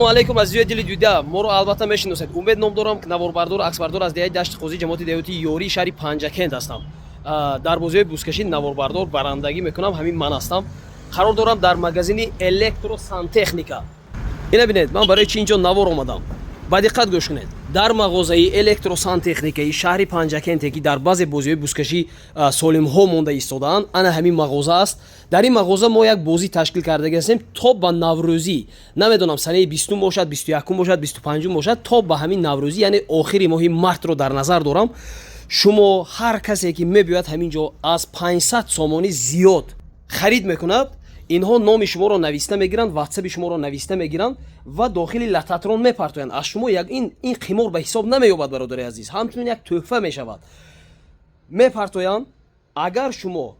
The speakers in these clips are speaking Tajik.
Алейкум, азизои дили дида, моро албатта мешиносед. Умед ном дорам, наворбардору аксбардор аз деҳаи Дашти Қозӣ, ҷамоати деҳоти Ёрии шаҳри Панҷакент ҳастам. Дар бозиҳои бузкашӣ наворбардор барандагӣ мекунам, ҳамин ман ҳастам. Қарор дорам дар магазини «Электросантехника». Ина бинед, ман барои чи инҷо навор омадам. Ба диққат гӯш кунед. Дар мағозаи «Электросантехникаи» шаҳри Панҷакенте, ки дар баъзе бозиҳои бузкашӣ солимҳо монда истодаанд, ана ҳамин мағоза аст. Дар ин мағоза мо як бозӣ ташкил кардаги ҳастем то ба Наврӯзӣ. Намедонам, санаи 20-ум бошад, 21-ум бошад, 25-ум бошад, то ба ҳамин Наврӯзӣ, яъне охири моҳи мартро дар назар дорам. Шумо ҳар касе ки мебиёяд ҳамин ҷо, аз 500 сомонӣ зиёд харид мекунад, инҳо номи шуморо нависта мегиранд, ватсаби шуморо нависта мегиранд ва дохили лототрон мепартоянд. Аз шумо як ин қимор ба ҳисоб намеёбад, бародари азиз, ҳамчунин як тӯҳфа мешавад. Мепартоянд. Агар шумо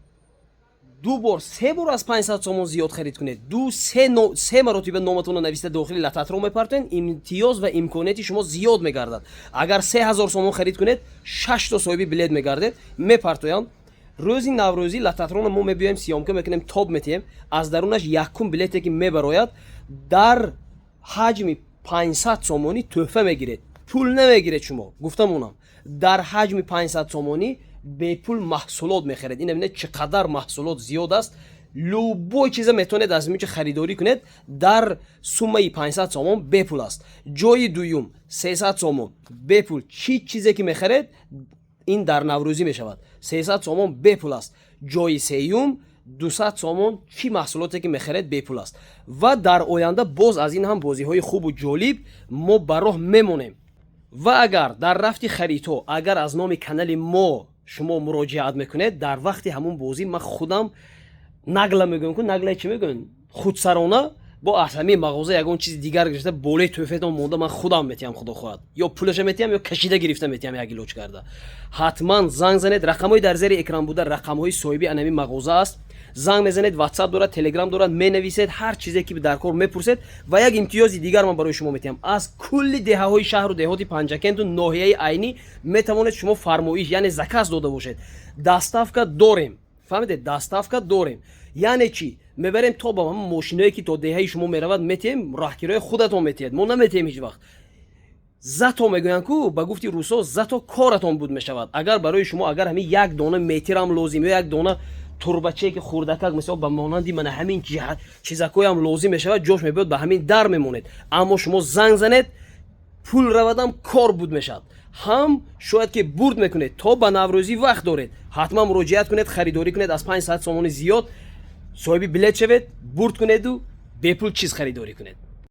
ду бор, се бор аз 500 сомон зиёд харид кунед, ду се маротиба номатонро нависта дохили лототрон мепартоянд, имтиёз ва имконияти шумо зиёд мегардад. Агар 3000 сомон харид кунед, шашто соҳиби билет мегардед. Мепартоянд. Рӯзи Наврӯзӣ лототронро мо мебиёем, съёмка мекунем, тоб метиҳем. Аз дарунаш якум билете ки мебарояд, дар ҳаҷми 500 сомонӣ тӯҳфа мегиред, пул намегиред. Шумо гуфтамонам, дар ҳаҷми 500 сомонӣ бепул маҳсулот мехаред. Ина бинед, чӣ қадар маҳсулот зиёд аст. Любой чиза метавонед аз инҷо харидорӣ кунед, дар суммаи 500 сомон бепул аст. Ҷои дуюм 300 сомон бепул, чӣ чизе ки мехаред. Ин дар Наврӯзӣ мешавад, 300 сомон бепул аст. Ҷои сеюм 200 сомон, чӣ маҳсулоте ки мехаред, бепул аст. Ва дар оянда боз аз ин ҳам бозиҳои хубу ҷолиб мо ба роҳ мемонем. Ва агар дар рафти харидҳо, агар аз номи канали мо шумо муроҷиат мекунед, дар вақти ҳамун бозӣ ман худам нагло мегӯям ку, нагло чӣ мегӯям, худсарона бо аз ҳамин мағоза ягон чизи дигар гирифта, болои тӯҳфатон монда, ман худам метиҳам, худо хоҳад, ё пулаша метиҳам, ё кашида гирифта метиҳам, як илоҷ карда. Ҳатман занг занед. Рақамҳои дар зери экран буда рақамҳои соҳиби анами мағоза аст. Занг мезанед, ватсап дорад, телеграм дорад, менависед, ҳар чизе ки дар кор мепурсед. Ва як имтиёзи дигар ман барои шумо метиҳам: аз кулли деҳаҳои шаҳру деҳоти Панҷакенту ноҳияи Айнӣ метавонед шумо фармоиш, яъне заказ дода бошед. Доставка дорем, фаҳмидед? Доставка дорем яъне чӣ? Мебарем то ба ҳамон мошиное ки то деҳаи шумо меравад, метиҳем. Роҳкирои худатон метиҳед, мо наметиҳем ҳеҷ вақт. Зато мегӯянд ку, ба гуфти русо, зато коратон буд мешавад. Агар барои шумо агар ҳамин як дона метирам лозим ё як дона турбачае ки хурдакак, мисол, ба монанди мана ҳамин чизакоям лозим мешавад, ҷош мебиёд, ба ҳамин дар мемонед. Аммо шумо занг занед, пул равадам, кор буд мешавад, ҳам шояд ки бурд мекунед. То ба Наврӯзӣ вақт доред, ҳатман муроҷиат кунед, харидорӣ кунед. Аз 500 сомони зиёд соҳиби билет шавед, бурд кунеду бепул чиз харидорӣ кунед.